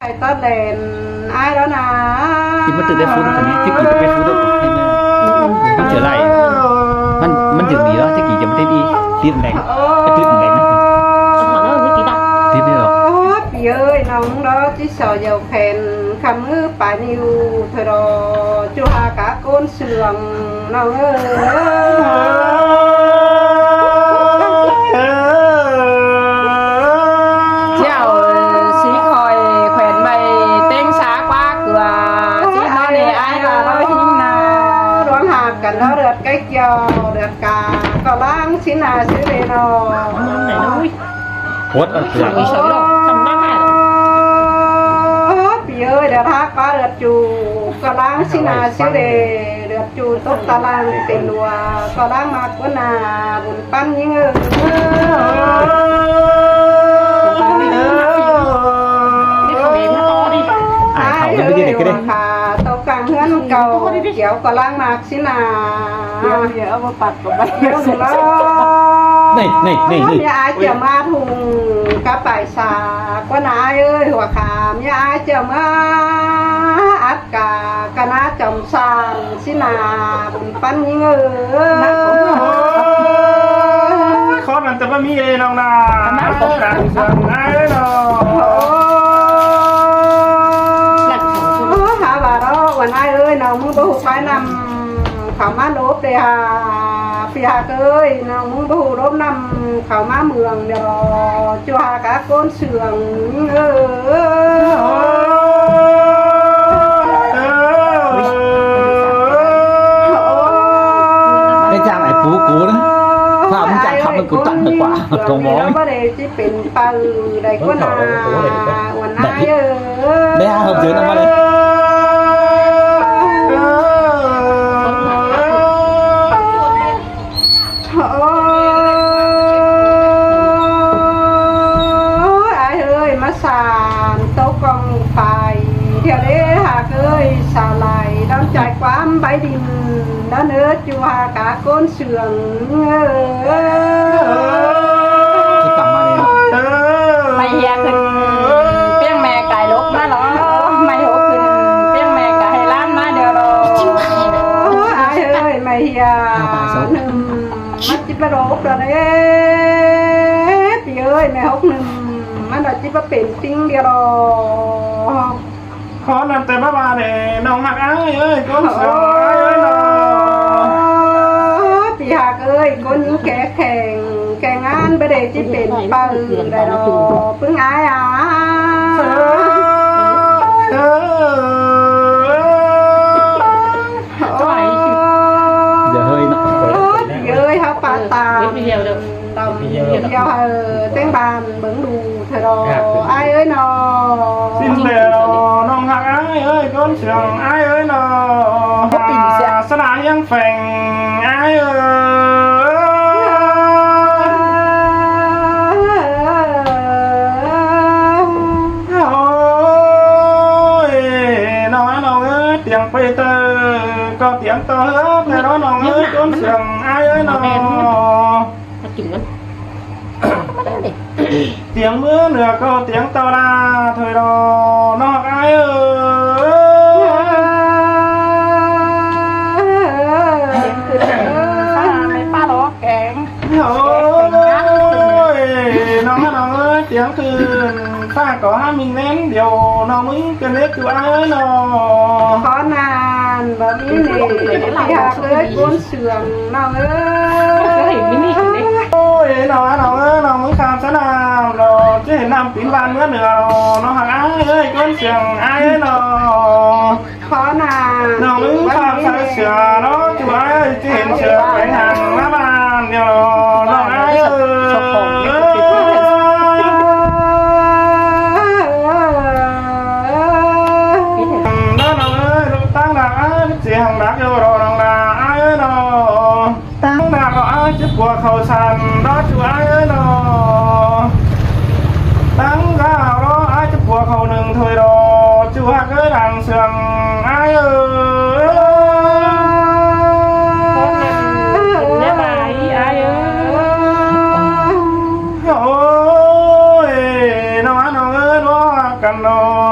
ໄປຕອດແລນອ້າຍແລ້ວນາ ທີ່ມັນຕື່ນໄດ້ຟຸ້ນຕົວນີ້ ທີ່ກີ້ໄປຟຸ້ນໃຫ້ແມ່ ມັນຈະໄຫຼ ມັນ ມັນຈະມີວະ ທີ່ກີ້ຈະບໍ່ຕິດອີກ ຕິດແດງ ຕິດແດງ ຕິດນີ້ດອກ ປີເອີຍ ນ້ອງເນາະ ຈິສອຢາວແຂນ ຄຳມືປາຍນິ້ວ ເທີດໍ ຈຸຫາກາໂກນ ເຊື່ອງນ້ອງເອີຍ ເຈົ້າຊິຄອຍແຂວນໄວ້ເຕັງສາກວ່າເກືອ ຊິເຮົານີ້ອ້າຍວ່າເຮົາຫິງນາ ດວງຫາກກັນເນາະ ເລືອດໄກ່ກ່ຽວ ເລືອດກາກໍລ້າງຊິນາຊິເລເນາະ ໂອດເອົາເກືອ ປີເອີຍ ດຽວຖ້າກວ່າເລືອດຈູກໍລ້າງຊິນາຊິເລ ເລືອດຈູຕົກຕາລ່າງເປັນຫົວ ກໍລ້າງມາກວ່າໜ້າ ບຸນປັນຍິງເອີຍ ອ້າຍເອີຍ ວ່າຂ້າຕົກກາງເຮືອນເກົ່າ ກ່ຽວກໍລ້າງມາກຊິນາ ດຽວເອົາມາປັດກໍໄດ້ ນີ້ ນີ້ ນີ້ ນີ້ ເມຍອ້າຍຈະມາທຸງກະປາຍສາກວ່ານາເອີຍ ຫົວຂາ ເມຍອ້າຍຈະມາອັດກາກະນາຈອມສານຊິນາ ປັນຍິງເອີຍ ຂໍນັ້ນແຕ່ບໍ່ມີເອນ້ອງນາ ການເຊື່ອງອ້າຍເນາະ ຫາວ່າເນາະ ວັນອ້າຍເອີຍ ນ້ອງມຶງບໍ່ຮູ້ພາຍນຳ ເຂົ້າມາຫຼົບເດ້ຫາ ພີ່ຮັກເອີຍ ນ້ອງມຶງບໍ່ຮູ້ຫຼົບນຳ ເຂົ້າມາເມືອງເດ ຈູຫາກາໂກນເຊື່ອງເອີຍ ໄດ້ຈ້າງໄອ້ປູກູນະ ພາບມັນຈ້າງຄຳມັນກູຕັ້ງໃຫ້ກວ່າ ໂຕໝໍ ບໍ່ໄດ້ຊິເປັນ ປາອືໄດ້ກວ່ານາ ອວນນາເອີຍ ໄດ້ຫາເຮົາເຈີນຳມາເລີຍ ໂອ້ຍ ອ້າຍເອີຍ ມາສານໂຕກອງໄຟ ທ່ຽວເດ້ຫາເຄີຍສາໄຫຼ ດອນໃຈຄວາມໃບດິນ ດອນເອີ ຈູຫາກາໂກນ ເຊື່ອງເອີຍ ທີ່ກັບມາແລ້ວ ໄມ້ເຮຍຂຶ້ນ ປຽງແມ່ກາຍລົກມາຫຼໍ ໄມ້ຫົກຂຶ້ນ ປຽງແມ່ກາຍລ້ານມາດຽວຫຼໍ ອ້າຍເອີຍ ໄມ້ເຮຍໜຶ່ງ ມັນຈິປະໂດກດອເດ້ ປີເອີຍ ແມ່ຫົກໜຶ່ງ ມັນດອກຈິປະເປັນຕິ່ງດຽວດອ ຂໍນຳແຕ່ມາວ່າແດ່ ນ້ອງຮັກອ້າຍເອີຍ ກົນສຽວອ້າຍເອີຍເນາະ ປີຮັກເອີຍ ຄົນແຂກແຂ່ງ ແຂ່ງງານບໍ່ໄດ້ຊິເປັນປຶງໄດ້ດອກ ປຶງອ້າຍອາ ເອີ ໂອ້ຍ ເອີຍ ເຮົາປາຕາມ ດຳ ດຽວໃຫ້ແຕ່ງບ້ານເບິ່ງດູເທີດອ ອ້າຍເອີຍເນາະ ສິ້ນແລ້ວນ້ອງຮັກອ້າຍເອີຍ ຄົນເຊື່ອງອ້າຍເອີຍເນາະ ສະໜາຮຽງແຝງອ້າຍເອີຍ ໂອ້ຍ ນ້ອງ ນ້ອງເອີຍ ຕຽງໄປເຕີ ກໍຕຽງຕໍ່ເຮືອແຕ່ເນາະ ນ້ອງເອີຍ ຄົນເຊື່ອງອ້າຍເອີຍເນາະ ມາກິນກັນ ມາເດີ ຕຽງເມືອເໜືອກໍຕຽງຕໍ່ລາເທີດອ ນ້ອງອ້າຍເອີຍ ຕຽງຂຶ້ນເດີ ໄປປ້າຫຼໍແກງ ໂອ້ຍ ນ້ອງ ນ້ອງເອີຍ ຕຽງຂຶ້ນ ຟ້າກໍຫາມິງແນງດຽວ ນ້ອງມຶງກໍເລັກຢູ່ອ້າຍເນາະ ຂໍນານບໍ່ມີເນ ທີ່ຫາເຄີຍຄົນ ເຊື່ອງນ້ອງເອີຍ ໂອ້ຍ ນ້ອງ ນ້ອງເອີຍ ນ້ອງມຶງຂ້າມສະນ້ຳເນາະ ຈະເຫັນນ້ຳປິ່ນຫວານເມືອເໜືອເນາະ ນ້ອງຮັກອ້າຍເອີຍ ຄົນເຊື່ອງອ້າຍເນາະ ຂໍໜ້າ ນ້ອງເອີຍ ພາບໃສ່ເສືອເນາະ ຈຸອ້າຍ ຈະເຫັນເສືອໄປຫາງໜ້າບ້ານດຽວເນາະ ນ້ອງອ້າຍເອີຍ ເດີນ້ອງເອີຍ ລູກຕັ້ງດາກອ້າຍ ເສຍງດັກຢູ່ເນາະ ນ້ອງດາກອ້າຍເອີຍເນາະ ຕັ້ງດາກເນາະອ້າຍ ຈະປົວເຂົ້າສັນເນາະ ຈຸອ້າຍເອີຍເນາະ ຕັ້ງດາກເນາະອ້າຍ ຈະປົວເຂົ້າໜຶ່ງຖ້ວຍເນາະ ຈຸຮັກເອີຍ ດັງເຊື່ອງອ້າຍເອີຍ ສະບາຍດີອ້າຍເອີຍ ໂອ້ຍ ນ້ອງ ນ້ອງເອີຍ ເນາະ ຮັກກັນເນາະ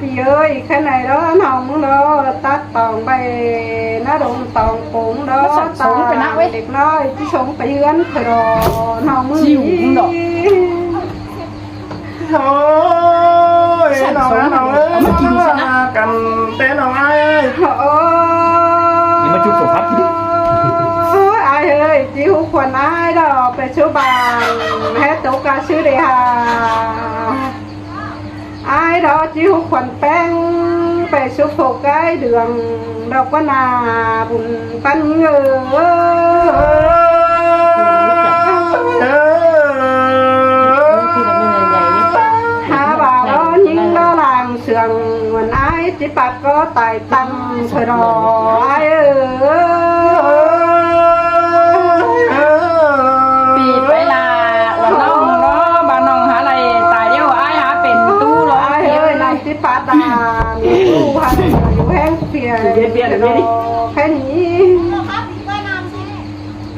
ພີ່ເອີຍ ແຄ່ໃນເດີນ້ອງເດີ ຕັດຕອງໃບນາດົງຕອງໂປງເດີ ຕັດຕາງເດັກນ້ອຍ ຊິສົ່ງໄປເຮືອນເດີນ້ອງ ມື້ນີ້. ໂອ້ຍ ນ້ອງເອີຍ ນ້ອງເອີຍ ມາກິນຊະນະ ກັນແຕ່ນ້ອງອ້າຍເອີຍ ໂອ້ຍ ນີ້ມາຈຸບສົມພັດທີ່ນີ້ ໂອ້ຍ ອ້າຍເອີຍ ຈິຮູ້ຄວັນອ້າຍດອກ ໄປສູ່ບ້ານ ແຮໂຕກາຊື່ເດຫາ ອ້າຍດອກ ຈິຮູ້ຄວັນແປ້ງ ໄປສູ່ໂພກາຍເດືອງ ດອກວ່າໜ້າບຸນ ປັນເອີ ຫາວ່າລອຍິງລອລາງເຊື່ອງ ວັນອ້າຍຈິປັດກໍຕາຍຕັ້ງເທື່ອດອກອ້າຍເອີ. ປີໄປລະວ່ານ້ອງເນາະ ວ່ານ້ອງຫາໄລ່ຕາຍແລ້ວ ອ້າຍຫາເປັນຕູ້ເນາະ ອ້າຍເອີຍ ນ້ອງຈິປັດຕາ ມີຕູ້ຫາຢູ່ແຮງເພຍ ແຄ່ນີ້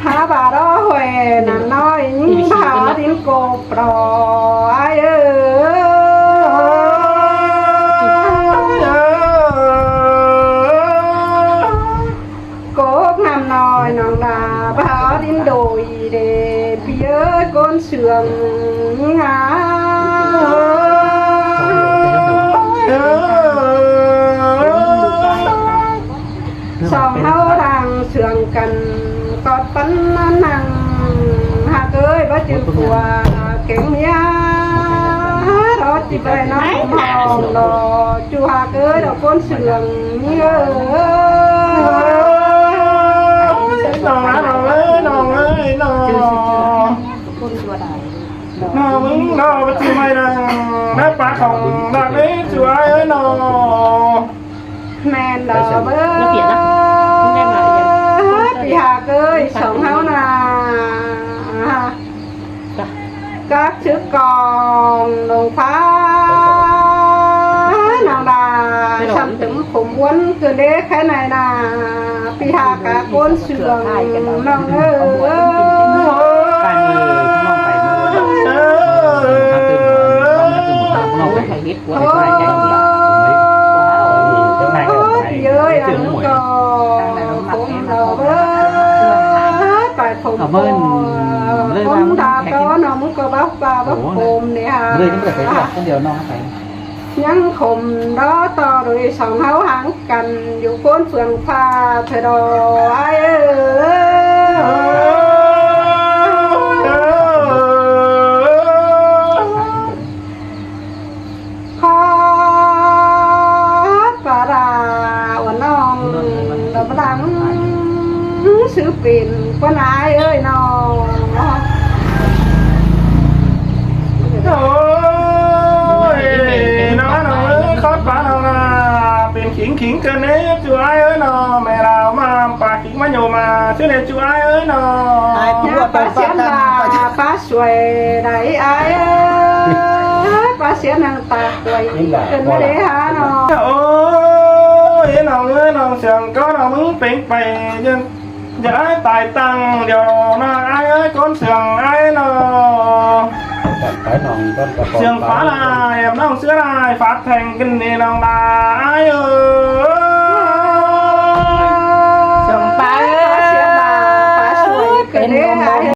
ຫາບາດເອົາຫ້ວຍນ້ຳນ້ອຍ ຍິງພາດິນໂກບປອຍເອີ ໂກກນ້ຳນ້ອຍນ້ອງລາ ພາດິນໂດຍເດ ພີ່ເອີຍ ໂກນເຊື່ອງຍິງຫາ ສອງເຮົາຮ່າງເຊື່ອງກັນ ກອດປັນນັ່ງ ຫາກເອີຍ ບໍ່ຈື່ຜົວແກງເມຍ ລໍຈິໄປນອນຫ້ອງລໍ ຈູຫາກເອີຍ ດອກຄົນເຊື່ອງເອີຍ ນ້ອງເອີຍ ນ້ອງເອີຍ ນ້ອງເອີຍ ນ້ອງ ນ້ອງເອີຍ ນ້ອງ ນ້ອງ ນ້ອງ ບໍ່ຈື່ໄມ້ນາງ ນາປາຂອງນາງເອີຍ ຈູອ້າຍເອີຍ ນ້ອງ. ແມ່ນດອກເອີຍ ພີ່ຫາກເອີຍ ສອງເຮົານະ ກັກຊຶກກອງລົງຟ້າ ນ້ອງດາ ຊ້ຳຕຶມຜົມວນຄືນເດ ແຄ່ໃນນາ ພີ່ຫາກະໂກນເຊື່ອງ ນ້ອງເອີຍ ການເອີຍ ນ້ອງໄປເນາະ ນ້ອງໄປເຮັດ ໂອ້ຍ ເອີຍ ອັນກໍ ໄປຜົມ ເອົາເບິ່ງ ເລີຍວ່າ ຜົມດາກໍນ້ອງກໍບັກວ່າບັກຜົມນີ້ຫາ ເລີຍຍັງບໍ່ໄດ້ໄປດຽວ ຄົນດຽວນ້ອງໄປ ຍັງຂົມລໍຕໍ່ໂດຍສອງເຮົາຫາງກັນ ຢູ່ໂຄນເຟືອງຟ້າເທື່ອດອກອ້າຍເອີຍ. ຂໍປາລາວ່ານ້ອງດຳລັງ ຊື່ເປັນກວ່ານາຍເອີຍນ້ອງ ໂອ້ຍ ນ້ອງ ນ້ອງເອີຍ ຄອດປານ້ອງນາ ເປັນຂີງຂີງເກີນເດ້ ຈູອ້າຍເອີຍນ້ອງ ແມ່ລາວມາ ປາຂີງມາໂຍມາ ຊື່ເດ້ຈູອ້າຍເອີຍນ້ອງ ຍາປາສຽນລາ ປາສວຍໄດ໋ອ້າຍເອີຍ ປາສຽນນາງຕາກວຍ ເກີນມາເດ້ຫານ້ອງ ໂອ້ຍ ນ້ອງເອີຍ ນ້ອງເຊື່ອງກໍນ້ອງມຶງເປັງໄປ ຢ່າອ້າຍຕາຍຕັ້ງດຽວນາ ອ້າຍເອີຍ ຄົນເຊື່ອງອ້າຍນ້ອງ ເຊື່ອງຟ້າລາຍ ນ້ອງເສືອລາຍ ຟາດແທງກັນເດ້ນ້ອງລາ ອ້າຍເອີຍ